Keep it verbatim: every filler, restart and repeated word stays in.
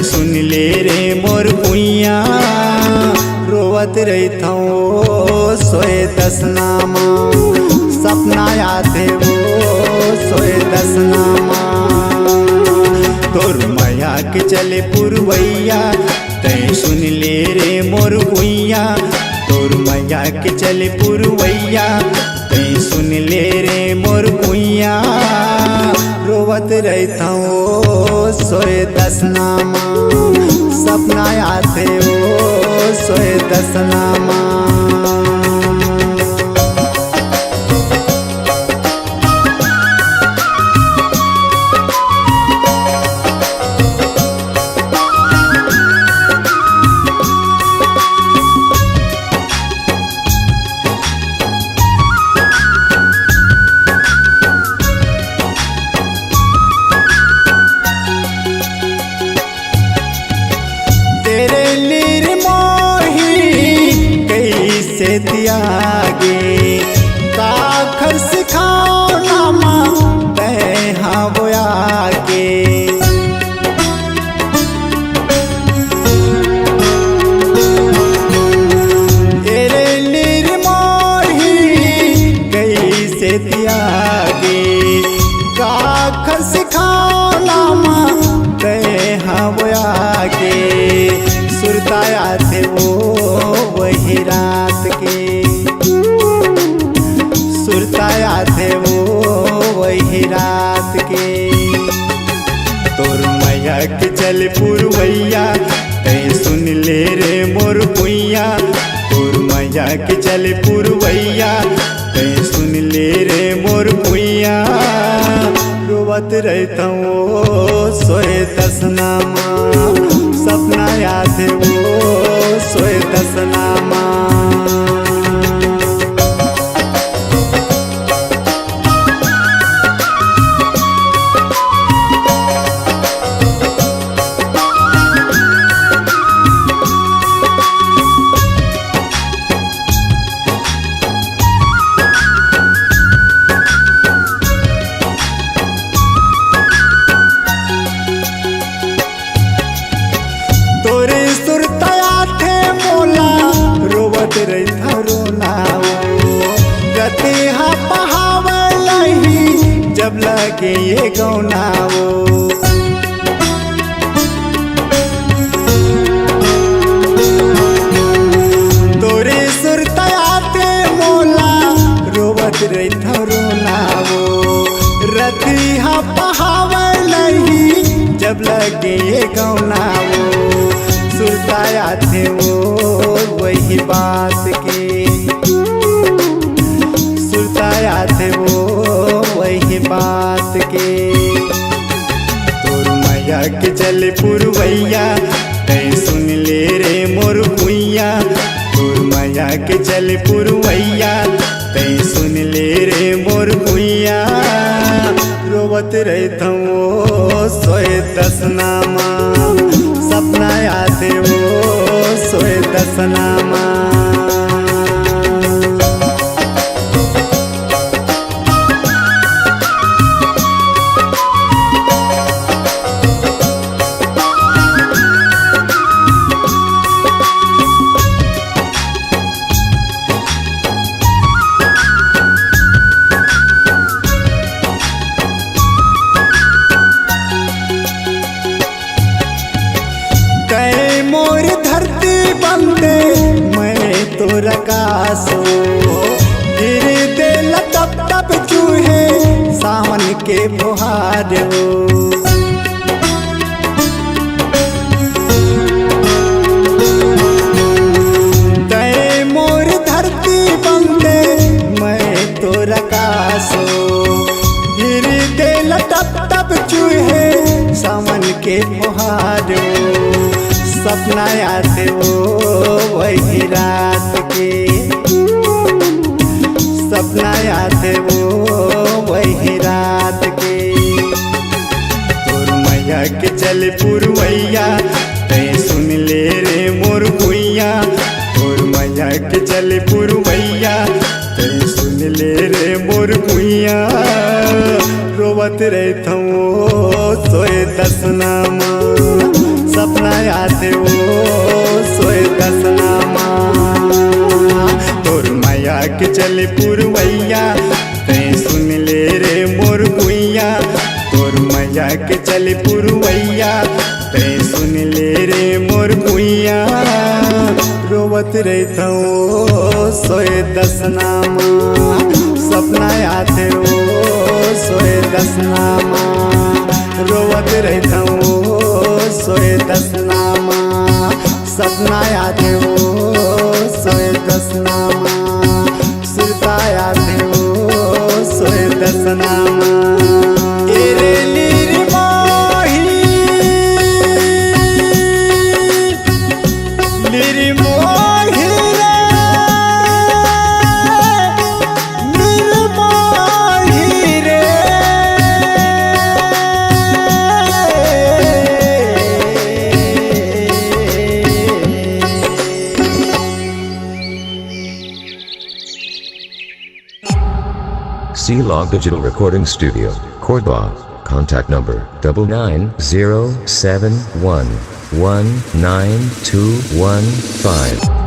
सुन ले रे मोर भुइयां, रोवत रहिथंव ओ सोय दसना मा। सपना आथे ओ सोय दसना मा। तोर मया के चले पुरवैया, तैं सुन ले रे मोर भुइयां। तोर मया के चले पुरवैया, तैं सुन ले रे मोर भुइयां। रोवत रहिथंव ओ सोय दसना मा। सपना आथे ओ सोय दसना मा। तेरे निर्मोही कइसे त्यागे, काखर सिखावना मा तैं हव आगे। तेरे निर्मोही कइसे त्यागे, काखर सिखावना मा तैं हव आगे। सुरता आथे ओ वही रात के, सुरता आथे ओ वही रात के। तोर मया के चले पुरवैया, तैं सुन ले रे मोर भुइयां। तोर मया के चले पुरवैया, तैं सुन ले रे मोर भुइयां। रोवत रहिथंव ओ सोय दसना मा। सपना आथे ओ सोय दसना मा। तोरे सुरता आथे मोला, रोवत रहिथंव रोना ओ। रतिहा पहावय लही, जब लगे ये गौना ओ। तोरे सुरता आथे मोला, रोवत रहिथंव रोना ओ। रतिहा पहावय लही, जब लगे ये गौना ओ। सुरता आथे ओ वही बात के, सुरता आथे ओ वही बात के। तोर मया के चले पुरवैया, तैं सुन ले रे मोर भुइयां। तोर मया के चले पुरवैया, तैं सुन ले रे मोर भुइयां। रोवत रहिथंव ओ सोय दसना मा। सपना आथे ओ सोय दसना मा। तैं मोर धरती बंदे, मैं तोर आकाश ओ। गिरे दे ला टप टप चूहे, सावन के फुहार ओ। तैं मोर धरती बंदे, मैं तोर आकाश ओ। गिरे दे ला टप टप चूहे, सावन के फुहार ओ। सपना आथे ओ वही रात के, सपना आथे ओ वही रात के। तोर मया के चले पुरवैया, तैं सुन ले रे मोर भुइयां। तोर मया के चले पुरवैया, तैं सुन ले रे मोर भुइयां। रोवत रहिथंव ओ सोय दसना मा। सपना ओ सोए दसनामा, तोर मया के चले पुरवैया, तैं सुन ले रे मोर गुइया। तोर मया के चले पुरवैया, तैं सुन ले रे मोर गुइया। रोवत रहिथंव ओ सोए दसनामा, सपना आथे ओ सोए दसनामा। रोवत रहिथंव ओ सोए दसनामा, सपना आथे ओ सोए दसनामा, सुरता आथे ओ सोए दसनामा। ए रे लीरी माही, लीरी माही रे, लीरी माही रे। C Log Digital Recording Studio, Cordoba. Contact number double nine zero seven one one nine two one five.